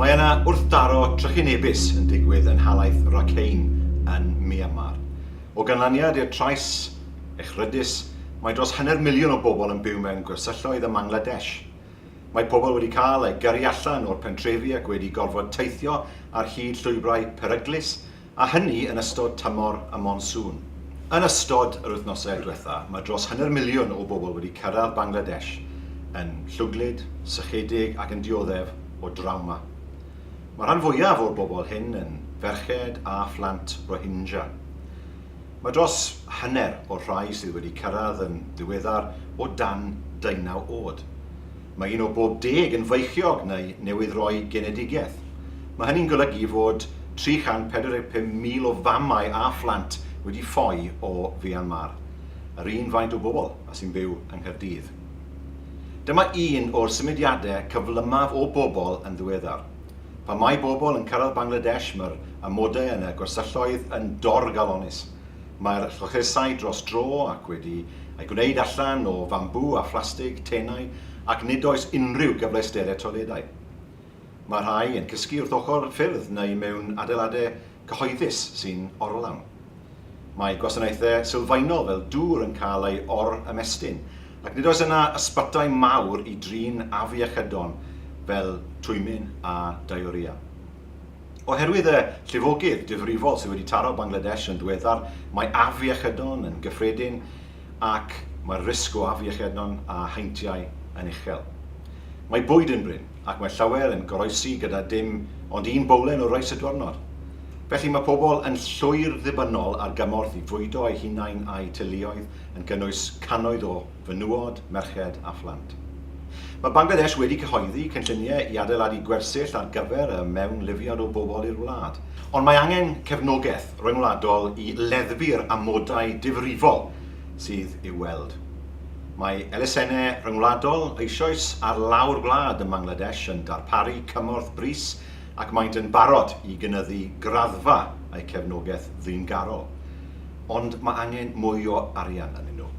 Mae yna wrthdaro trychinebus yn digwydd yn nhalaith Rakhine yn Myanmar. O ganlyniad i'r trais echrydus, mae dros hanner miliwn o bobl yn byw mewn gwersylloedd ym Mangladesh. Mae pobl wedi cael eu gyrru allan o'r pentrefi ac wedi gorfod teithio ar hyd llwybrau peryglus a hynny yn ystod tymor y monsŵn. Yn ystod yr wythnosau diwetha', mae dros hanner miliwn o bobl wedi cyrraedd Bangladesh yn llwglyd, sychedig ac yn dioddef o drawma. Mae'r rhan fwyaf o'r bobl hyn yn ferched a phlant Rohingya. Mae dros hanner o'r rhai sydd wedi cyrraedd yn ddiweddar o dan deunaw oed. Mae un o bob deg yn feichiog neu newydd roi genedigaeth. Mae hynny'n golygu fod 345,000 o famau a phlant wedi ffoi o Fyanmar, yr un faint o bobl â sy'n byw yng Nghaerdydd. Dyma un o'r symudiadau cyflymaf o bobl yn ddiweddar. Pan mae bobl yn cyrraedd Bangladesh mae'r amodau yn y gwersylloedd yn dorcalonnus. Mae'r llochesau dros dro ac wedi eu gwneud allan o fambŵ a phlastig tenau ac nid oes unrhyw gyfleusterau toiledau. Mae rhai yn cysgu wrth ochr ffyrdd neu mewn adeiladau cyhoeddus sy'n orlawn. Mae gwasanaethau sylfaenol fel dŵr yn cael ei or-ymestyn ac nid oes yna ysbytai mawr i drin afiechydon fel twymyn a diarrhea. Oherwydd y llifogydd difrifol sydd wedi taro Bangladesh yn ddiweddar, mae afiechydon yn gyffredin ac mae'r risg o afiechydon a heintiau yn uchel. Mae bwyd yn brin ac mae llawer yn goroesi gyda dim ond un bowlen o reis y dwrnod. Felly mae pobl yn llwyr ddibynnol ar gymorth i fwydo eu hunain a'u teuluoedd, yn cynnwys cannoedd o fenywod, merched a phlant. Mae Bangladesh wedi cyhoeddi cynlluniau i adeiladu gwersyll ar gyfer y mewnlifiad o bobl i'r wlad. Ond mae angen cefnogaeth ryngwladol i leddfu'r amodau difrifol sydd i'w weld. Mae elusennau rhyngwladol eisoes ar lawr gwlad ym Mangladesh yn darparu cymorth brys ac maent yn barod i gynyddu graddfa eu cefnogaeth ddyngarol. Ond mae angen mwy o arian arnyn nhw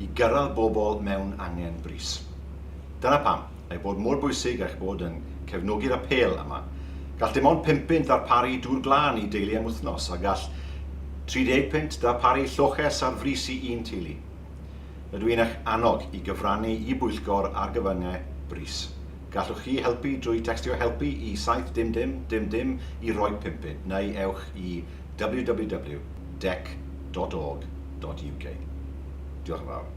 i gyrraedd bobl mewn angen brys. Dyna pam ei bod mor bwysig eich bod yn cefnogi'r apêl yma. Gall dim ond pump punt ddarparu dŵr glân i deulu am wythnos, a gall 30 punt ddarparu lloches ar frys i un teulu. Rydw i'n eich annog i gyfrannu i bwyllgor argyfyngau brys. Gallwch chi helpu drwy tecstio 'helpu' i 7 dim dim dim dim i roi pump punt, neu ewch i www.dec.org.uk. Diolch yn fawr.